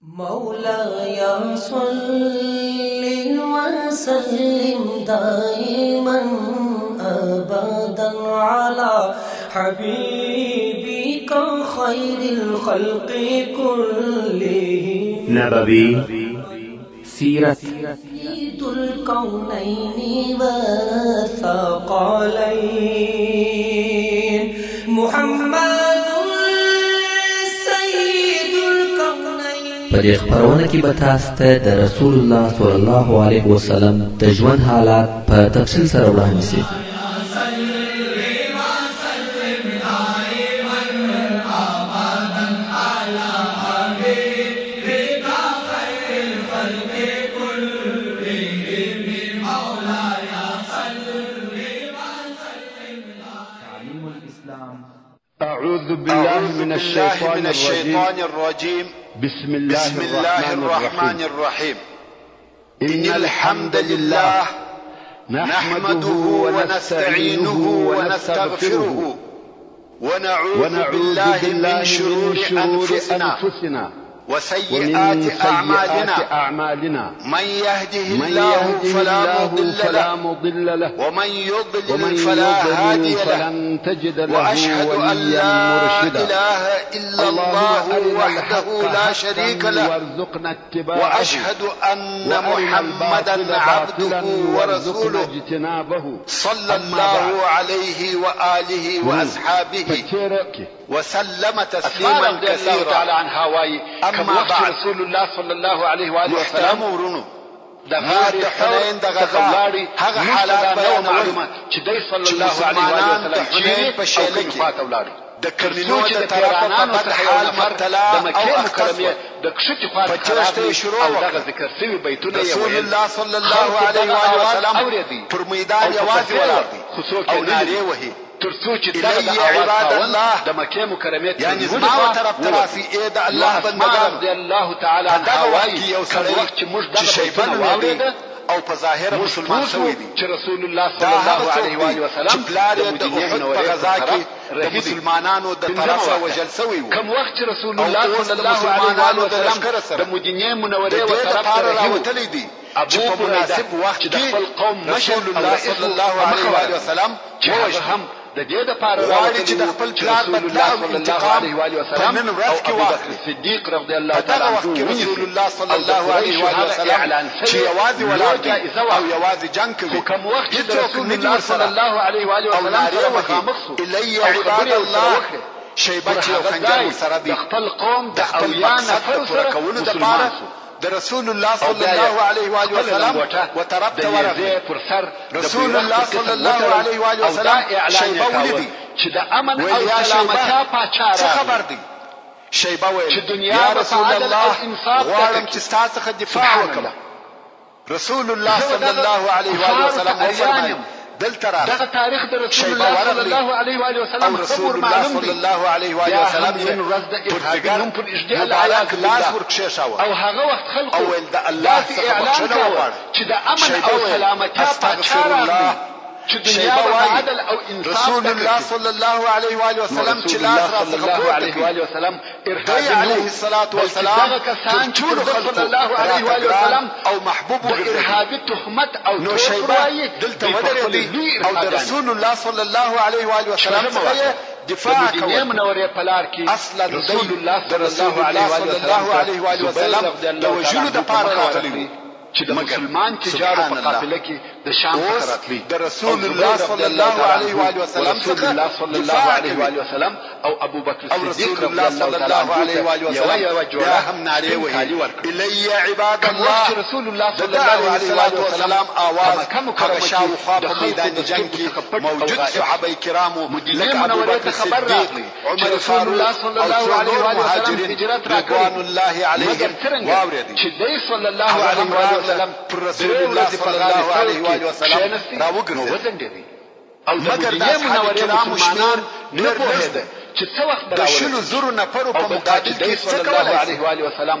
مولاي صل وسلم دائما أبدا على حبيبك خير الخلق كلهم. نبوي سیرت. سيد الكونين والثقلين محمد سيد الكونين. په دې خپرونه کې به تاسو ته د رسول الله صلی الله علیه وسلم د ژوند حالات په تفصیل سره وړاندې شي. أعوذ بالله من الشيطان الرجيم. بسم الله الرحمن الرحيم. إن الحمد لله نحمده ونستعينه ونستغفره ونعوذ بالله من شرور أنفسنا وسيئات أعمالنا. من يهده الله فلا مضل له ومن يضلل فلا هادي له. وأشهد أن لا إله إلا الله وحده لا شريك له وأشهد أن محمدا عبده ورسوله صلى الله عليه وآله وأصحابه وسلم تسليما كثيرا. أما بعد، رسول الله صلى الله عليه وآله محترم ورونو، د غار د حنین د غزا هغه حالات بیانول چې دی صلی الله علیه وآله وسلم وسلم په شیله کې کې خواته ولاړ، د کمینو د طرفه په بد حال مبتلا د او مکې اخته مکرمې شول. د کښتې خواته په تېښته یې شروع او دغه وکړه. ذکر شوي بیتونه یې رسول ویل. الله صلی الله خلکو علیه دغه وآله آواز وسلم اورېدی پر میدان او په یوازې پسې ولاړ وه، دی خو څوک او یې نه نارې لیدل. وهي، تر څو چې دغه د الی آواز عباد خاوند الله، د مکې مکرمې تر یعنې نیولې زما خوا و طرف ته ووت. راسئ ای د نو الله اسماء بندګانو. رضی الله تعالی په عنها دغه وخت وایي، کې یو کوم سړی وخت چې موږ چې دغه شیبه بیتونه نومېدی واورېده او په ظاهره موږ مسلمان پوه شو شوی دی. چې رسول الله دا صلی هغه الله څوک علیه دی وآله چې وسلم پلار د یې د مدینې احد په منورې پر غزا طرف کې د رهي دی. مسلمانانو د پنځمه طرفه واقعه، وژل شوی و کوم وخت چې رسول او الله اوس صلی د الله علیه مسلمانانو وآله د وسلم لښکر د سره مدینې د منورې و دې طرف ته لپاره رهي و، راوتلی دی چې ابو په بريده مناسب وخت چې د کې خپل قوم مشر رسول او الله رئیس صلی و الله په مخه علیه وآله ورغی، وسلم چې هغه ووژني. هم د دې لپاره غواړي راوتلی چې د و خپل چې پلار رسول بدله الله او صلی الله انتقام علیه وآله په وسلم نن او ورځ کې ابوبکر واخلي. صدیق رضی په الله دغه تعالی وخت عنه کې رسول ونیسي الله صلی او د الله علیه قریشو وآله هغه وسلم اعلان چې شوې یوازې لویه ولاړ دی جایزه او واخلي. یوازې جنګ خو کوي، کوم وخت چې د هیڅوک رسول نه دي الله صلی ورسره الله علیه وآله او وسلم نارې سره وهي، مخامخ شو الی او عباد خبرې یې ورسره الله. وکړې، شیبه پر چې یو هغه خنجر ځای ورسره د دی خپل قوم د د خپل اویا مقصد د نفرو پوره سره کولو مسلمان دپاره شو د رسول الله او صلی بیا الله یې علیه وآله خپله وسلم لنګوټه و طرف د ته نیزې ورغلی. پر سر د رسول بیرغ الله په صلی قسم الله وتړل علیه وآله او دا وسلم اعلان یې شیبه کاوه ولیدی، چې د امن ویل او یا شیبه سلامتیا پاچا څه راغی، خبر دی؟ شیبه چې ویل دنیا یا به په رسول عدل الله او انصاف ډکه غواړم کړي. چې ستا څخه دفاع سبحان وکړم. الله. رسول الله زه صلی دغه الله علیه وآله کفارو ته وسلم اریان وفرمایل یم. دلته راغی. دغه تاریخ د رسول شیبه الله صلی ورغلی الله علیه وآله او وسلم ښه رسول ور الله معلوم صلی دی. الله علیه وآله بیا وسلم هم یې نن ورځ د پر ارهابي ځیګر نوم پر اژدې مبارک العیاذ لاس بالله ورکښېښاوه او هغه وخت خلکو او ویل د الله داسې څخه اعلان بخښنه کاوه وغواړه. چې د امن شیبه او ویل سلامتیا پاچا استغفر راغلی الله. چې دنیا شیبه به په وایي عدل او انصاف رسول ډکه الله کړي. صلی الله علیه وآله نو وسلم چې رسول لاس الله را صلی څخه الله پورته علیه کړي، وآله وسلم دی ارهابي نه علیه و، الصلاة بلکې والسلام دغه تر کسان چې ټولو پر ده خلکو صلی الله علیه راته وآله ګران وسلم او محبوب د وګرځېدی. ارهابي تهمت او نو تور پر شیبه وایي، دلته دوی په خپله ودرېدی لوی او د ارهابیان دي. رسول الله صلی الله علیه وآله وسلم شپږمه څخه یې واقعه، د دفاع مدینې کوله. منورې په لار کې اصلا دی رسول الله د صلی رسول الله علیه الله وآله صلی وسلم الله ته علیه وآله زبیر وسلم رضی د الله تعالی وژلو عنه په دپاره مخه راغلی ورغلی و. چې د مګر مسلمان تجارو سبحان په الله قافله کې د شام څخه اوس راتلی د او رسول زبیر الله رضی صلی الله الله تعالی علیه عنه وآله و وسلم رسول څخه الله صلی الله دفاع علیه کوي وآله وسلم او ابوبکر او صدیق رسول رضی الله الله صلی تعالی الله عنه علیه ته وآله یوه وسلم یوه بیا جوړه هم نارې سپین وهي کالي ورکړل. الی عباد کوم وخت الله. چې رسول الله د صلی ده الله علیه علیه الصلاة وآله وسلم والسلام په آواز مکه هغه مکرمه کې شاوخوا د په خلکو میدان د جنګ سترګو کې څخه پټ او موجود غایب شو، صحابه کرامو مدینې لکه منورې ابوبکر ته خبر صدیق، راغلی چې عمر رسول الله فاروق صلی او الله څو علیه نور وآله وسلم مهاجرین هجرت راکړی، رضوان الله مګر علیهم څرنګه واورېدی. چې دی صلی الله هغه علیه هم وآله راغله وسلم پر رسول درې الله ورځې په صلی غار الله ثور علیه کې وآله وسلم کښېنستی نو راوګرځېده. وځنډېدی او د مګر د مدینې اصحاب منورې کرامو شمېر مسلمانان نه ډېر لږ پوهېده دی. چې څه وخت به د شلو راورسېږي زرو نفرو او په بل دا چې مقابل دی کې څه صلی الله کولای شي؟ علیه وآله وسلم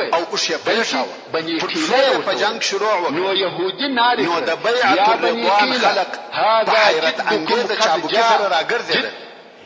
ویل او اوښ یې بلکې پرېښاوه. بني پر قیله پښو یې یې په ورته جنګ وویل. شروع نو وکړه. یهودي نارې نو کړه د بیعت یا بني الرضوان قیله خلق په هذا حیرت جدکم انګېزه قد چابکي جاء. سره راګرځېده جد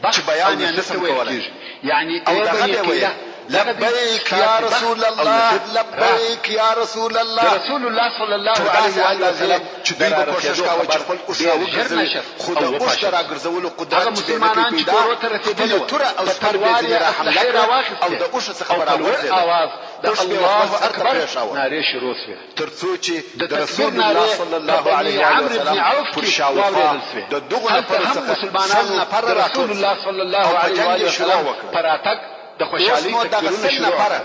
چې بخت بیان او یې نصیب نسم ته ویل کولی. کېږي یعنی او ای دغه بني به قیله ویل دغه دی لبیک یا ستاسې بخت رسول او الله نصیب راغی. لبیک یا رسول د الله. رسول الله صلی الله تر علیه داسې و آله اندازې وسلم چې د دوی به کوښښ رارسېدو کاوه چې خبر خپل اوښ ډېر ژر راوګرځوي نشر خو او د اوښ د وپاشل شو. راګرځولو هغه قدرت چې به نه مسلمانان پرې چې پیدا کورو ته رسېدلي خپله وه توره او په سپر به تلوار ځینې یې را حمله اسلحې کړه او راواخیستې د اوښ څخه او به په لوړ راغورځېده. آواز د اوښ به یې الله خپل سر ته اکبر پرېښاوه. نارې شروع شوې. تر څو چې د د تکبیر رسول الله نارې صلی په الله بني علیه وآله عمرو بن وسلم عوف پر کې شاوخوا واورېدل شوې. د دغو هلته نفرو هم څخه سل مسلمانانو نفره د رسول راټول الله شول صلی الله او په علیه جنګ وآله یې شروع وسلم وکړه. په راتګ د اوس خوشحالۍ نو دغه تکبیرونه 100 شروع نفره کړل.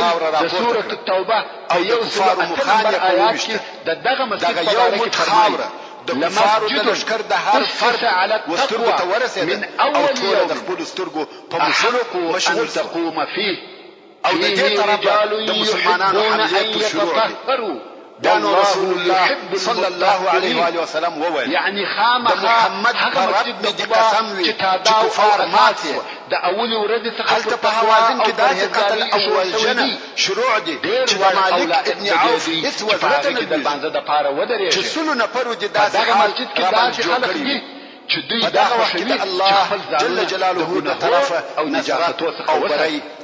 ځل خاوره د راپورته سورة کړه التوبه په او د یو سلو کفارو اته مخان نمبر یې په آیات کې وویشته. د دغه مسجد دغه په یو باره کې موټ فرمایي خاوره د کفارو د لمسجد لښکر د هر اسس فرد على و سترګو ته التقوى ورسېده من او اول ټوله د يوم خپلو سترګو په موښلو احق ان مشغول سوه. تقوم فيه او د دې فيه طرفه رجال د مسلمانانو يحبون حملې ان پر شروع دي. يتطهروا بیا نو والله رسول الله يحب صلی الله علیه المطهرين. و آله وسلم وویل، یعنی د خامخا محمد هغه په رب مسجد مې د دې قباء قسم وي چې چې تاداو او کفار مات اساس یې سوه. د اولې ورځې څخه هلته پر په تقوا هوازن او کې داسې قتل پرهېزګارۍ او ایښودل شوی وژنه دی. شروع دي ډېر چې د وړ او مالک لایق ابن د دې عوف دی هیڅ چې په وزره ته هغه نه کې د لوېږي لمانځه دپاره چې ودرېږي. سلو نفرو دې په داسې دغه حال مسجد کې راباندې داسې جوړ خلک کړی دي وي. چې دوی په دا دغه وخت کې خوښوي د چې الله خپل جل ځانونه د جلاله د ګناهو طرفه او نصرت نجاستو څخه او وساتي. بری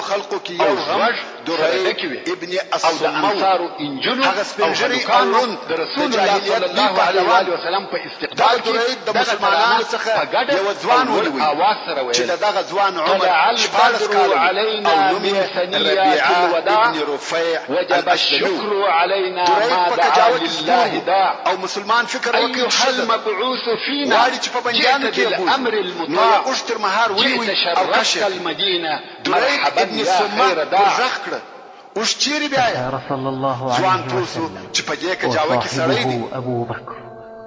ټولو خلقو کې او یو هم غوږ سره درید ډکې وې. ابن او د الصمه و. انصارو انجونو هغه سپین او ږیری او هلکانو ړوند د رسول د الله جاهلیت صلی لوی الله علیه پهلوان وآله وسلم په دغه استقبال کې درید د دغه مسلمانانو ترانه څخه په ګډه یوه ځوان او لوړ ونیوی آواز سره چې ویل د دغه ځوان عمر طلع 16 البدر کاله و او علينا نوم من یې ثنيات ربیعه الوداع ابن رفیع وجب الاسلمي و. الشكر علينا درید ما په دعا کجاوه کې سپور لله و داع او مسلمان فکر وکړ أيها چې ښځه ده المبعوث فينا غواړي چې په بندیانو جئت کې یې بوځي، بالأمر نو یې المطاع اوښ تر مهار ونیوی جئت او کش شرفت یې کړ. المدينة درید مرحبا ابن يا صمه خير پر داع غږ کړه، اوښ چیرې بیایه؟ فسار صلى الله ځوان عليه پوه شو وسلم چې په دې کجاوه کې سړی دی، وصاحبه أبو بكر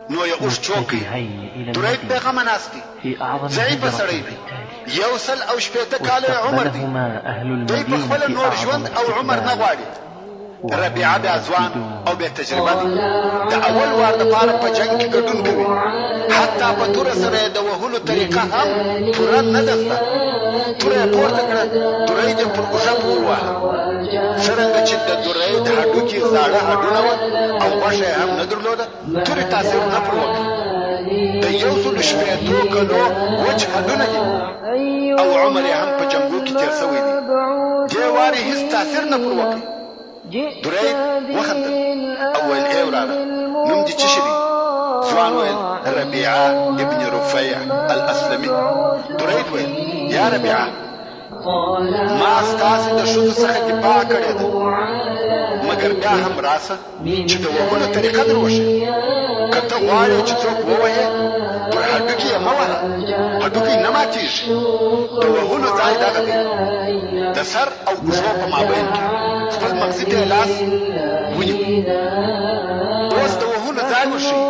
نو یې اوښ چوک کړ. متجهين إلى درید المدينة بېغمه ناست دی، في أعظم ضعیفه هجرة سړی في دی، التاريخ. 160 کاله یې عمر دی. واستقبلهما أهل دی په خپله المدينة نور أعظم ژوند او عمر نه استقبال. غواړي. ربیعه بیا ځوان او بې تجربه دی، د اول وار دپاره په جنګ کې ګډون کوي، حتی په توره سره یې د وهلو طریقه هم پوره نه ده زده. توره یې پورته کړه، درید یې پر اوږه وواهه. څرنګه چې د درید هډوکي زاړه هډونه وه او غوښه یې هم نه درلوده، تورې تاثیر نه پر وکړ. د 160 کلو وچ هډونه دي او عمر یې هم په جنګو کې تېر شوی دی. دې وارې هیڅ تاثیر نه پر وکړ. درید وخندل او ویل: ای وراره، نوم دې څه شي دی؟ ځوان ویل: ربیعه ابن رفیع الاسلمي. درید ویل: یا ربیعه، ما ستاسې د ښځو څخه دفاع کړې ده، مګر بیا هم راسه چې د وهلو طریقه در وښیم. که ته غواړې چې څوک ووهې، پر هډوکي یې مه وهه، هډوکی نه ماتېږي. د وهلو ځای دغه دی، د سر او اوږو په مابین کې. خپل مغزي ته یې لاس ونیو. اوس د وهلو ځای وښیي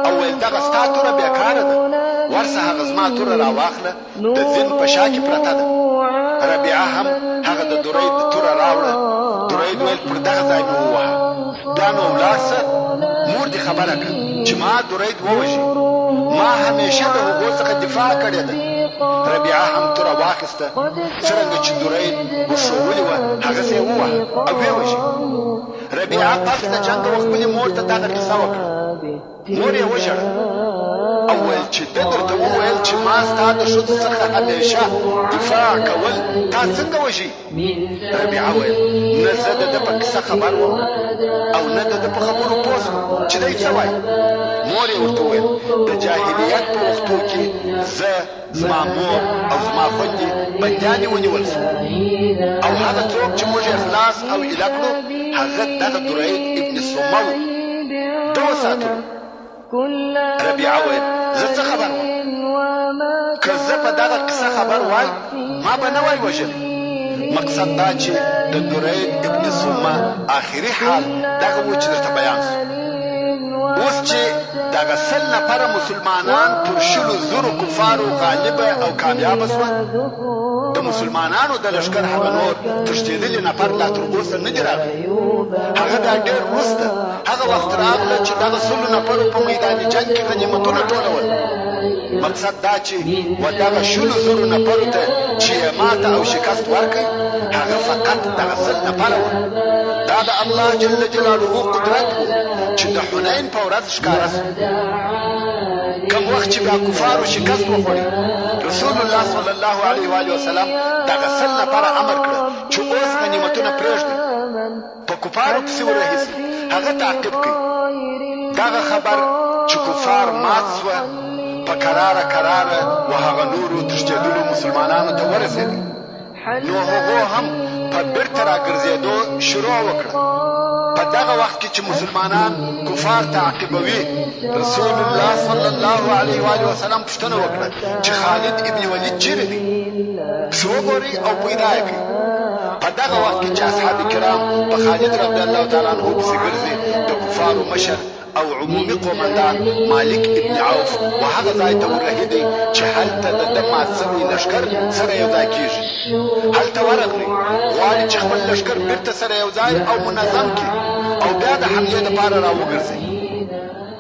او ویل: دغه ستا توره بېکاره ده، ورسه هغه زما توره راواخله، د زین په شا کې پرته ده. ربیعه هم هغه د درید توره راوړه. درید ویل: پر دغه ځای مې ووهه. بیا نو ولاړ سه، مور دې خبره کړه چې ما درید ووژي، ما همیشه د هغو څخه دفاع کړې ده. ربیعه هم توره واخیسته، څرنګه چې درید ورښوولې وه هغسې یې ووهه او ویې وژي. ربیعه پس له جنګه و خپلې مور ته دغه قصه وکړه. مور یې وژړل او ویل چې ده درته وویل چې ما ستا د ښځو څخه همیشه دفاع کول، تا څنګه وژي؟ ربیعه ویل: نه زه د ده په قصه خبر وم او نه د ده په خبرو پوه شوم چې دی څه وایي. مور یې ورته وویل: د جاهلیت په وختو کې زه، زما مور او زما خوندې بندیانې ونیول شو او هغه څوک چې موږ یې خلاص او ایله کړو هغه دغه درید ابن صمه و، ده وساتلو. ربیعه ویل: زه څه خبر وم؟ که زه په دغه قصه خبر وای ما به نه وای وژلی. مقصد دا چې د درید ابن صمه آخري حال دغه و چې درته بیان شو. اوس چې دغه 100 نفره مسلمانان پر 20,000 کفارو غالبه او کامیابه شوه، د مسلمانانو د لښکر هغه نور تښتېدلي نفر لا تر اوسه نه دي راغلي. هغه بیا ډېر وروسته هغه وخت راغله چې دغه 100 نفرو په میدان جنګ کې غنیمتونه ټولول. مقصد دا چې و دغه 20,000 نفرو ته چې یې ماته او شکست ورکړ، هغه فقط دغه 100 نفره وه. دا د الله جل جلاله قدرت و چې د حنین په ورځ ښکاره شو. کوم وخت چې بیا کفارو شکست وخوړی، رسول الله صلی الله علیه و آله وسلم دغه 100 نفره امر کړه چې اوس غنیمتونه پرېږدئ، په کفارو پسې ورهي شئ، هغه تعقیب کړئ. دغه خبر چې کفار مات شوه په کراره کراره و هغه نورو تښتېدلو مسلمانانو ته ورسېدی، نو هغو هم په بیرته راګرځېدو شروع وکړه. په دغه وخت کې چې مسلمانان کفار تعقیبوي، رسول الله صلی الله علیه و آله وسلم پوښتنه وکړه چې خالد ابن ولید چیرې دی؟ پسې وګورئ او پیدا یې کړئ. په دغه وخت کې چې اصحاب کرام په خالد رضی الله تعالی عنه پسې ګرځي، د کفارو مشر او عمومي قومندان مالک ابن عوف و هغه ځای ته ورهي دی چې هلته د ده مات سوی لښکر سره یو ځای کېږي. هلته ورغلی، غواړي چې خپل لښکر بیرته سره یو ځای او منظم کړي او بیا د حملې دپاره راوګرځي.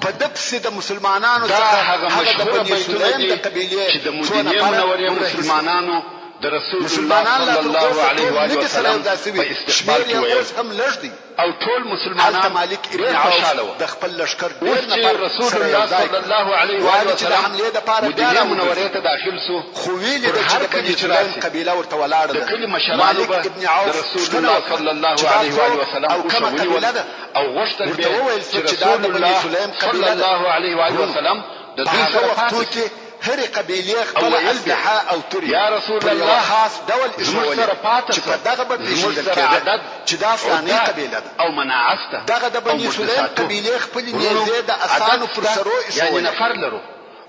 په ده پسې د مسلمانانو دا څخه هغه هغه د مشهوره بني بیتونه سلیم دي د قبیلې چې د څو مدینې نفره منورې ورهي سول. مسلمانانو د رسول الله مسلمانان لا صلی تر الله اوسه علیه ټول و نه آله دي سره وسلم یو ځای په سوي، استقبال شمېر کې یې ویل اوس هم لږ دی. او ټول هلته مسلمانان مالک ابن ډېر عوف خوشحاله وو. د خپل لښکر ډېر اوس چې نفر رسول سره یو الله ځای صلی کړ، الله علیه و غواړي آله چې د وسلم حملې دپاره بیا مدینې منورې راوګرځي. ته داخل سو، خو ویلي پر ده چې هر د کلي بني چې سلیم راسي قبیله ورته ولاړه د ده. کلي مشرانو مالک به ابن د عوف رسول پوښتنه الله وکړه صلی الله چې دا علیه و آله څوک وسلم او اوښه کومه ونیول قبیله ده؟ او غوښتل ورته به وویل چې سو چې دا رسول د بني الله سلیم صلی قبیله ده. الله علیه و آله وروڼو، وسلم د په دوی هغه سره وختو پاتې کې سي. هرې قبیلې او خپله ویل به اسلحه او تورې یا رسول پر یوه الله خاص ډول زموږ ایښوولې سره پاته چې سه، په دغه به زموږ پېژندل سره کېده عدد، چې دا فلانۍ عده قبیله ده. او مناعه سته دغه د او بني موږ د سلیم ساتو. قبیلې خپلې وروڼو نیزې د عدد اسانو پر سته سرو یعنی ایښوولې، نفر لرو،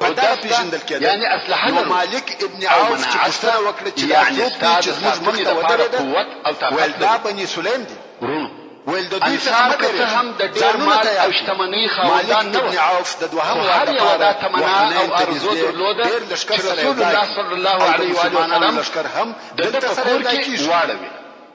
په عده دغه سته پېژندل کېده. یعنی اسلحه نو لرو مالک ابن او عوف چې مناعه سته پوښتنه وکړه چې دا یعنی څوک ستا دي چې د زموږ ساتنې مخ ته دپاره ودرېده؟ قوت او طاقت ویل دا لرو. بني سلیم دي. وروڼو ویل د دوی څخه انصار مه که څه وېرېږئ، هم د ډېر ځانونه مال تیار او کړئ. شتمنۍ مالک خاوندان نه ابن وه، عوف د دوهم خو وار هر یوه دپاره دا و تمنا حنین او ته ارزو نږدې درلوده ډېر لښکر چې سره یو رسول ځای الله کړ صلی الله او د علیه و آله مسلمانانو وسلم لښکر هم د ده دلته په سره یو کور ځای کې کېږي. واړوي.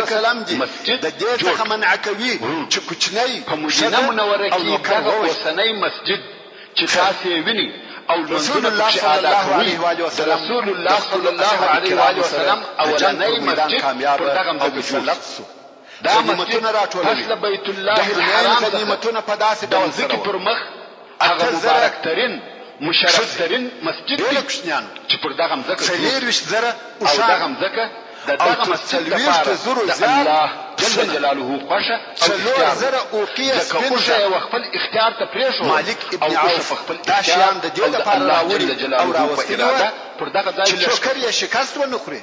مځکه وسلم دې مسجد د دې جوړ څخه کړ. منع کوي وروڼو! چې کوچنی، په مدینه ښځه منوره او کې نوکر دغه ووژني. اوسنی مسجد چې تاسې یې وینئ او رسول لمونځونه الله پکښې صلی ادا الله کوئ، علیه وآله د وسلم رسول د الله خپلو صلی الله اصحاب علیه کرامو وآله سره وسلم د جنګ پر اولنی میدان مسجد کامیاب پر دغه او مځکه جوړ مسلط شو. شو. دا مسجد غنیمتونه پس راټولوي. له بیت د الله حنین الحرام څخه غنیمتونه په داسې د ډول مځکې سره وه. پر مخ هغه 8000 مبارک ترین، مشرف ښځې، ترین مسجد بې دی له کوچنیانو، چې پر دغه مځکه جوړ شو 24,000 او اوښان دغه مځکه د او دغه تر مسجد څلوېښتو لپاره زرو د زیات الله جل پسونه، جلاله خوښه او څلور اختیار زره و، اوقیه ځکه سپین اوښه زر. یې وخپل اختیار ته پرېښوده مالک او ابن اوښه عوف په خپل دا اختیار شیان د دې او د لپاره الله راوړي جل او جلاله په راوستلي وه اراده پر دغه ځای چې کېښوده. لښکر یې شکست ونه خوري.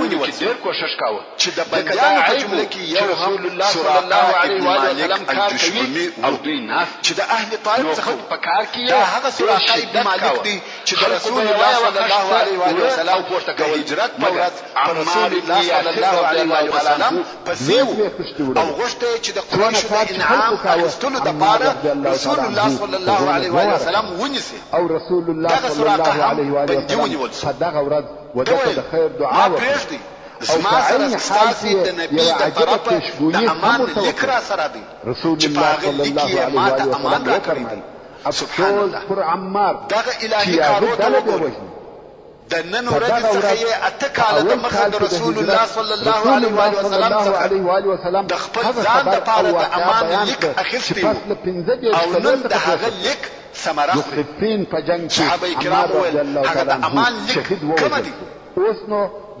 ونیول کې ډېر کوښښ کاوه، چې د ځکه دا بندیانو په عیب جمله و کې چې یو هم رسول الله صلی الله سراقه علیه ابن وآله مالک وسلم کار کوي الجشعمي او و دوی ناست چې دي، د اهل طائف نو څخه خود و. په کار کې دا یې هغه ډېر سراقه ابن شدت مالک کاوه. دی چې د خلکو رسول به یوه الله یوه صلی الله خښته علیه وآله اوړه او وسلم پورته د کول، هجرت په مګر ورځ په عمار رسول ابن الله صلی یاسر الله رضی علیه الله وآله تعالی وسلم عنه پسې دوه و دوې خښتې او وړلې. غوښته یې چې د څونه قریشو د کار چې انعام خلکو کاوه اخیستلو عمار دپاره رضی الله رسول تعالی الله عنه صلی په الله غرونو علیه دوه وآله واره وسلم کول. ونیسي. او رسول الله دغه صلی سراقه الله هم علیه وآله بندي وسلم ونیول شو. په دغه ورځ ده وده ته ویل، د خیر ما دعا وکړه پرېږدئ، او زما په سره عین حال ستاسې کې د یې نبي یوه د عجبه طرفه د پیشګویي هم امان ورته لیک وکړه. راسره دی رسول چې په الله هغه صلی لیک الله کې یې علیه ما ته وآله امان وسلم راکړی دی. وفرمایل: سبحان افسوس الله! پر عمار دغه چې الهي یاغي کارو ته ډله به وګورئ. وژني. د نن په ورځې دغه څخه ورځ یې اته په کاله د اول مخه کال د کې د رسول الله هجرت صلی الله رسول علیه الله وآله صلی وسلم الله څخه علیه وآله وسلم د خپل هغه ځان خبر او دپاره د واقعه امان بیان لیک کړه چې اخیستی پس و له 35 او کلو نن د څخه هغه پېښه شوه. لیک ثمره د خوري. صفین په جنګ کې صحابه عمار کرامو رضی ویل، الله هغه تعالی د عنه امان لیک شهید کومه ووژل دی؟ شو. اوس نو د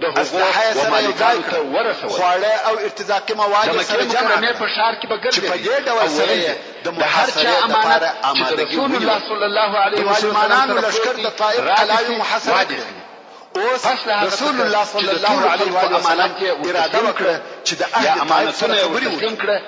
د هغو اسلحه یې و سره یو ځای مالکانو ته کړه، ورسول. خواړه او ارتزاقي مواد د یې مکې سره جمع مکرمې په کړل ښار کې به چې په ګرځېدی دې ډول او سره ویل یې یې، د د هر چا محاصرې امانت دپاره چې د آمادګي رسول الله ونیوله. صلی الله د علیه وسلم مسلمانانو سره لښکر پروت د دی طائف را دې قلاوې سي محاصره وادې کړې. سي. اوس پس له هغه رسول څخه الله چې صلی د الله ټولو علیه خلکو وآله وسلم امانت یې اراده ورتسلیم وکړه کړه چې د یا اهل طائف سره امانتونه یې خبرې ورتسلیم وکړي کړه،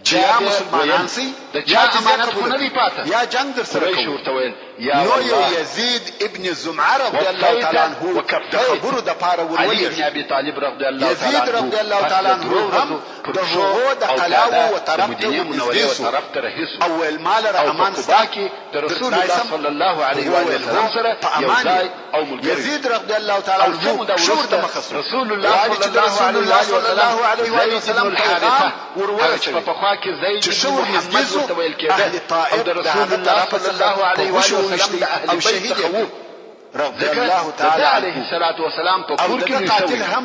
چې بیا یا به مسلمانان ویل، سئ د یا چا جزیه امانت خو قبوله نه دی کړئ پاته؟ یا جنګ درسره قریشو کوو. ورته ویل، یا نو یې والله یزید ابن زمعه رضی الله وفیت تعالی عنه د وکفیت. خبرو دپاره علي ابن ورولېږه. ابي طالب رضی الله تعالی یزید عنه رضی الله پس تعالی له عنه درو هم ورځو پر د پښو هغو د او قلاوو پیاده و د طرف ته مدینې منورې ورنږدې و سو طرف ته رهي سو او ویل ما لره او په امان قبا سته کې د رسول درتلای الله سم؟ صلی الله علیه هغو وآله ویل وسلم هو سره په یو امان ځای یې. او ملګری سو. یزید رضی الله تعالی او څه عنه موده ښه ورته وروسته مخه سو، رسول الله غواړي صلی چې د الله رسول علیه الله وآله صلی وسلم الله علیه وآله زید بن وسلم پیغام الحارثه هغه چې په ورورسوي پخوا کې زید چې بن ښه ورنږدې محمد سو ورته ویل کېده اهل او طائف د د رسول هغه الله طرفه صلی څخه الله په علیه غشو وآله وسلم وویشتی د اهل او بیت شهید څخه یې وو کړ رضی ځکه الله د ده تعالی علیه عنه. الصلاة والسلام په او کور د کې ده لوی قاتل شوی و. هم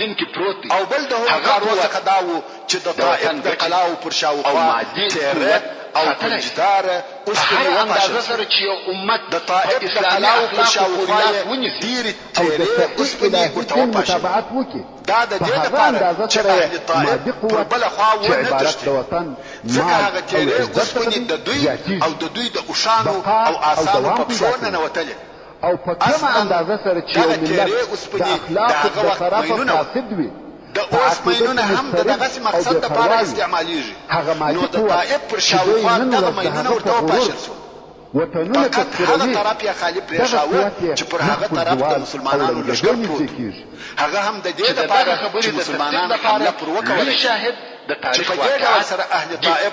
دین کې پروت دی. او بل د هغو هغه کارو قوت څخه دا وو چې د د طائف وطن د ګټې قلاوو پر او شاوخوا مادي تیره قوت او ساتلی شي. پنجداره په اوسپنې هره وپاشل اندازه شوې. سره چې یو امت د په طائف د اسلامي قلاوو پر اخلاقو پورې شاوخوا لاس یې ونیسي ډېرې او د تیرې صحیح اوسپنې الهي ورته دین وپاشلې. متابعت وکړي دا د په دې هغه لپاره اندازه چې سره اهل یې طائف مادي پر قوت بله خوا چې ونه عبارت تښتي، د وطن ځکه مال هغه او تیرې عزت څخه اوسپنې دی د دوی زیاتیږي او د دوی د اوښانو بقا او او آسانو دوام په پیدا پښو کوي. ننوتلې. او په کمه اصلاً اندازه سره چې یو دغه ملت تیرې د اوسپنې د اخلاقو هغه د وخت طرفه ماینونه وو. فاسد وي د په اوس عقیده ماینونه کې هم د مضطرب دغسې او مقصد بې لپاره پروا وي استعمالیږي، هغه نو مادي د قوت طائف پر چې دوی شاوخوا نن دغه ورځ د ماینونه هغه ورته په غرور وپاشل شول. وطنونه فقط هغه تسخیروي طرف یې خالي دغه پرېښاوه قوت یې چې پر مخ هغه پر طرف د زوال او مسلمانانو ړنګېدو لښکر نږدې پروت و. کېږي. هغه هم د دې چې د لپاره دغه چې خبرې د تصدیق مسلمانان لپاره حمله پر لوی وکولای شي. شاهد د چې تاریخ په دې ډول واقعات سره اهل دي. طائف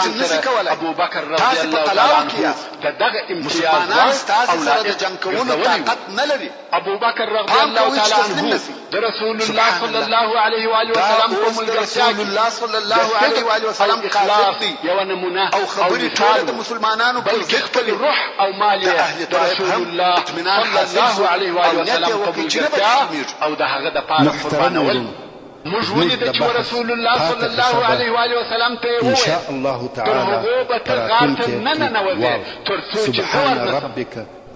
ځان نسي سره کولای. ابوبکر رضی تاسې په الله تعالی قلاوو کې عنه یاست. د دغه امتیاز مسلمانان وړ ستاسې او سره د لایق جنګ کولو ګرځولی و. طاقت نه لري. ابوبکر رضی پام الله کوئ چې تعالی تسلیم عنه نه سئ. د رسول الله سبحان صلی الله. الله علیه و آله دا وسلم په اوس د ملګرتیا رسول کې الله صلی د الله علیه صدق و آله او وسلم قاصد اخلاص دی یوه نمونه او او خبرې مثال ټوله د و، مسلمانانو پر بلکې ضد خپل کوي. روح او مال د یې اهل د طائف رسول هم الله اطمینان صلی حاصل الله شو علیه و او آله نیت یې وسلم په وکړ چې نه به ملګرتیا تسلیمېږو. او د هغه دپاره محترم قربانول. وروڼو، موږ زموږ ولیده د چې بحث رسول الله پاتې صلی قصه الله به علیه و آله وسلم ته یې ان وویل، شاء الله تر تعالی هغو به په ته غار ته راتلونکي نه کې ننوځې واورو. تر څو چې زه سبحان ورنه سم. ربک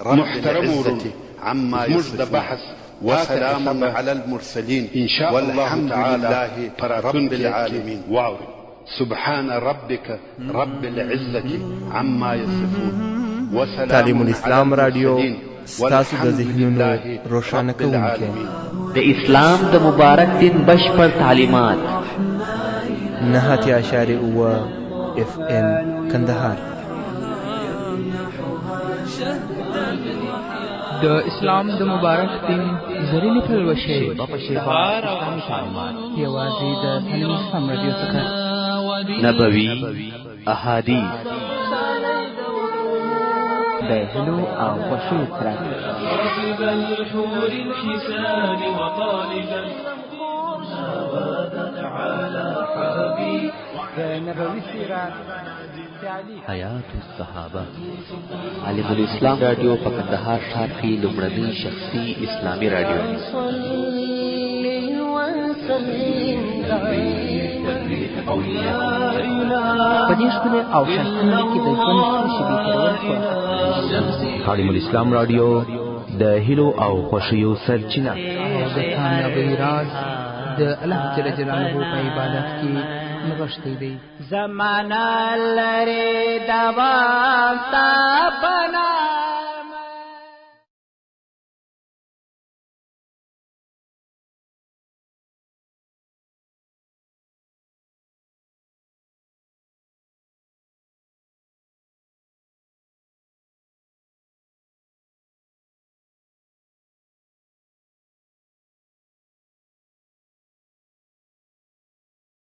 رب محترم العزة ورونو، عما زموږ د يصفون بحث پاتې وسلام قصه به على المرسلين ان شاء الله والحمد تعالی لله په رب راتلونکي کې العالمين. واورئ. سبحان ربك رب العزة عما يصفون وسلام تعلیم على الاسلام راډیو المرسلين ستاسو د والحمد ذهنونو لله روښانه رب کوونکی. العالمين. د اسلام د مبارک دین بشپړ تعلیمات. 89.7 اف ام کندهار. د اسلام د مبارک دین زرینې پلوشې. شیبه په شیبه اسلامي تعلیمات. یوازې د تعلیم اسلام راډیو څخه. نبوي احادیث. د هیلو او خوښیو څرک. د نبوي سیرت تعلیق. حیات الصحابه. عالم الاسلام راډیو په کندهار ښار کې لومړنۍ شخصي اسلامي راډیو. په دې ښکلې او ښایسته نړۍ کې د ژوند څو شېبې تېرول خورا. عالم الاسلام راډیو د هیلو او خوښیو سرچینه. او د کامیابۍ راز د الله جل جلاله په عبادت کې نغښتی دی. زمانہ لري دوام تا بنا.